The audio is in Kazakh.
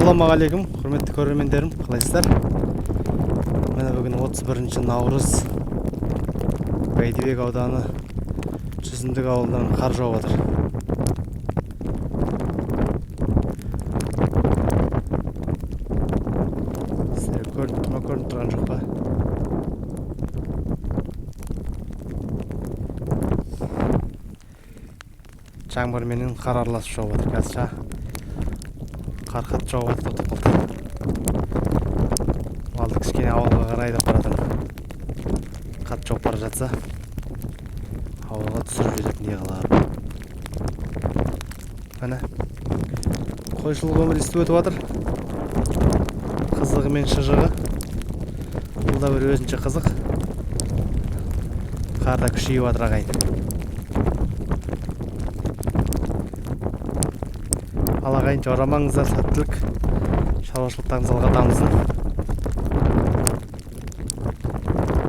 Ассалаумағалейкум, құрметті көрермендерім, қалайсыздар? Міне, бүгін 31 наурыз, Бәйдібек ауданы, Жүзімдік ауылынан қар жауып жатыр. Сіздерге көрініп тұр ма, көрініп тұрған жоқ па? Жаңбырменен қар араласып жауып жатыр. Қазір қар қатты жауып жатыр, тоқтап қалды. Малды кішкене ауылға қарай айдап бара жатырмын. Қатты жауып бара жатса, ауылға түсіріп жіберетіндей қылып. Міне, қойшылық өмір өстіп өтіп жатыр. Қызығы мен шыжығы. Бұл да бір өзінше қызық. Қар да күшейіп жатыр, ағайын. Ал, ағайын, жорамаңыздар, сәттілік, шаруашылықтарыңыз алға дамысын.